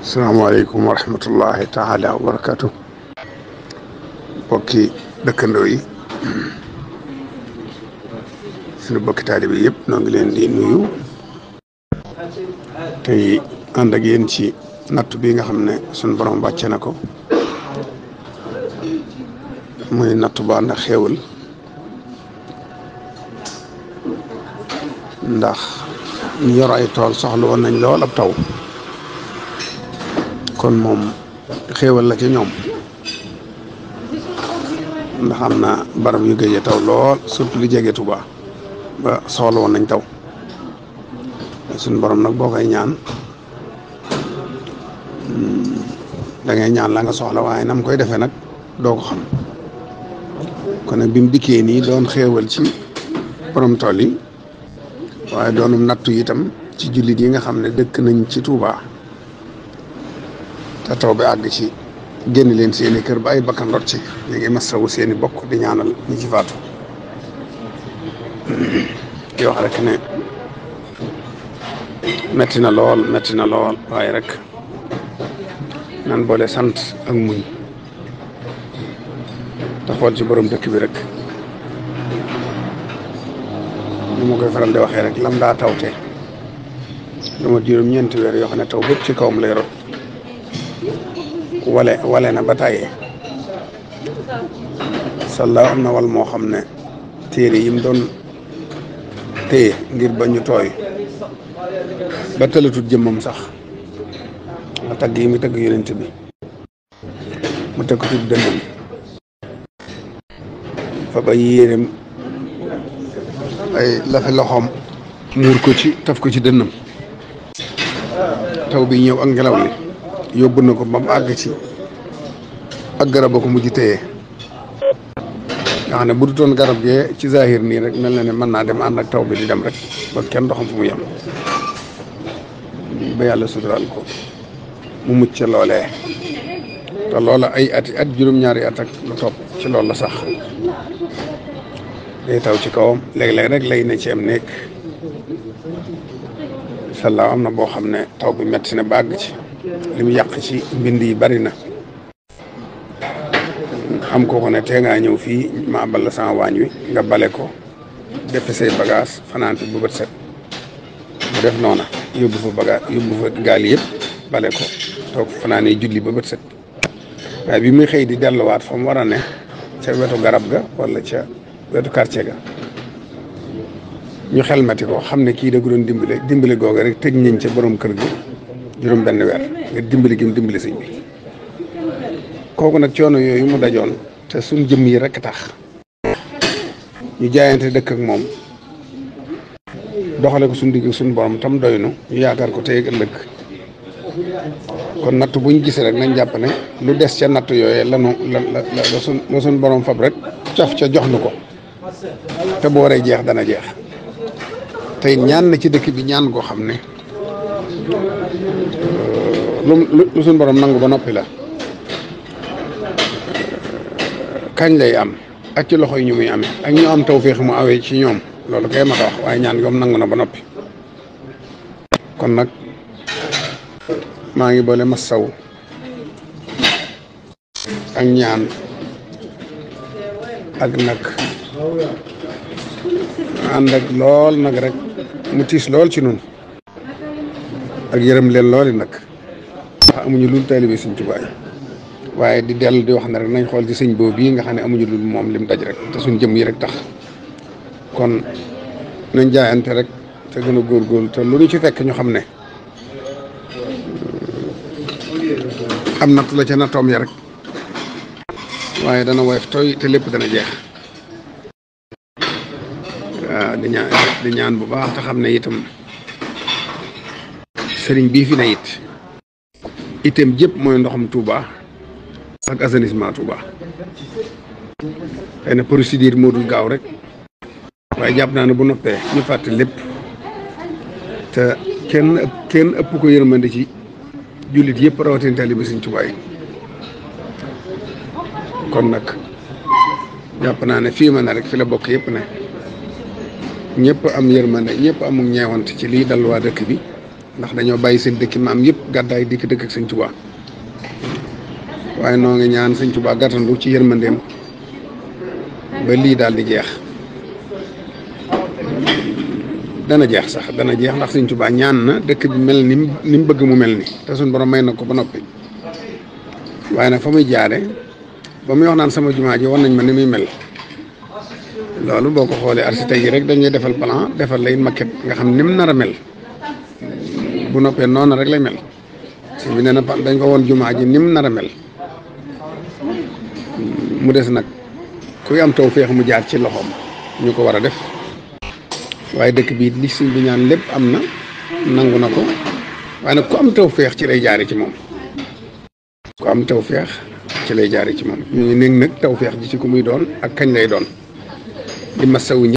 salaamaaleykum wa rahmatullahi taala wa barakatu bokki dëkkandoo yi suñu bokki taalibe yi yëpp noo ngi leen di nuyu tey ànd ak yéen ci natt bi nga xam ne suñu borom wàcce na ko muy natt ba ànd ak xéewal ndax ñu yor ay tool soxla woon nañ lool ab taw kon moom xéewal la ci ñoom ndax am na barab yu gëj a taw lool surtout li jege Touba ba soxla woon nañ taw suñu borom nag boo koy ñaan da ngay ñaan la nga soxla waaye nam koy defee nag doo ko xam kon nag bi mu dikkee nii doon xéewal ci borom tool yi waaye doonum nattu itam ci jullit yi nga xam ne dëkk nañ ci Touba te taw bi àgg ci génn leen seeni kër ba ay bakkan rot ci ñu ngi masawu seeni bokk di ñaanal ñi ci faatu di wax rek ne metti na lool waaye rek nan boole sant ak muñ te xool ci borom dëkk bi rek lu ma koy faral di waxee rek lam daa tawte lu ma juróom-ñeenti weer yoo xam ne taw bépp ci kawam lay rot wale na ba tàyyee sallaaw am na wal moo xam ne téere yi mu doon téye ngir ba ñu tooy ba tëlatut jëmmam sax nga tagg yi mu tagg yonent bi mu teg ko ci dënnam fa ba yéeréem ay lafi loxoom muur ko ci taf ko ci dënnam taw bi ñëw ak ngelaw li yóbbu na ko ba mu àgg ci ak garab ba ko mujj téye nga xam ne bu dutoon garab gee ci zahir nii rek mel na ne mën naa dem ànd ak taw bi di dem rek ba kenn doxam fu mu yem ba yàlla suturaal ko mu mucc loolee te loola ay at juróom-ñaari at ak lu topp ci loolu la sax day taw ci kawam léeg-léeg rek lay ne ci am nekk sallaaw am na boo xam ne taw bi metti na ba àgg ci li mu yàq ci mbind yi bari na am ko ne tee ngaa ñëw fii ma abal la sama waañ wi nga bale ko def say bagage fanaan fi bu bët set mu def noona yóbbu fa gaal yëpp bale ko toog fanaan yi julli ba bët set waaye bi muy xëy di delluwaat fa mu war a ne ca wetu garab ga wala ca wetu quartier ga ñu xelmati ko xam ne kii da ko doon dimbale googu rek tëj nañ ca borom kër gi juróom benn weer nga dimbali gi mu dimbali sëñ bi kooku nag coono yooyu mu dajoon te suñ jëmm yi rek tax ñu jaayante dëkk ak moom doxale ko suñ digg suñ borom tam doynu ñu yaakaar ko tey ëllëg kon natt buñ gis rek nañ jàpp ne lu des ca natt yooyee la suñ borom fab rek caf ca jox nu ko te bu waree jeex dana jeex tey ñaan na ci dëkk bi ñaan goo xam ne lu suñ borom nangu ba noppi la kañ lay am ak ci loxo yi ñu muy amee ak ñu am tawféex mu awee ci ñoom loolu kay ma ko wax waaye ñaan yoom nangu na ba noppi kon nag maa ngi boole ma saw ak ñaan ak nag ànd ak lool nag rek mu tiis lool ci nun ak yërëm leen looli nag ndax amuñu lul taalibe Sëñ Tuubaa yi waaye di dellu di wax ne rek nañ xool ci sëñ boobu bii nga xam ne amuñu lul moom lim daj rek te suñ jëm yi rek tax kon nañ jaayante rek te gën a góorgóorlu te lu ñu ci fekk ñu xam ne am natt la ca nattoom ya rek waaye dana woyof tooy te lépp dana jeex waaw di ñaan bu baax te xam ne itam sëriñ bii fi ne itam jëpp mooy ndoxum Touba ak assainissement Touba xëy na procédure moo dul gaaw rek waaye jàpp naa ne bu noppee ñu fàtte lépp te kenn ëpp ko yërmande ci jullit yëpp rawatina taalibe Sëñ Touba yi kon nag jàpp naa ne fii ma ne rek fi la bokk yëpp ne ñëpp am yërmande ñëpp amul ñeewante ci lii dal waa dëkk bi ndax dañoo bàyyi seen dëkki maam yëpp gàddaay dikk dëkk ak sëñ Tuubaa waaye noo ngi ñaan sëñ Tuubaa gàttandu ci yërmandeem ba lii daal di jeex dana jeex sax dana jeex ndax sëñ Tuubaa ñaan na dëkk bi mel ni mu bëgg mu mel ni te suñ borom may na ko ba noppi waaye nag fa muy jaare ba muy wax naan sama jumaa ji war nañ ma ni muy mel loolu boo ko xoolee architecte yi rek dañuy defal plan defal lay maquette nga xam ni mu nar a mel bu noppee noonu rek lay mel si bi nee na dañ ko woon jumaa ji ni mu nar a mel mu des nag kuy am taw féex mu jaar ci loxoom ñu ko war a def waaye dëkk bii li sëñ bi ñaan lépp am na nangu na ko waaye nag ku am taw féex ci lay jaare ci moom ku am taw féex ci lay jaare ci moom ñu nekk nag taw féex ji ci ku muy doon ak kañ lay doon di masawu ñëpp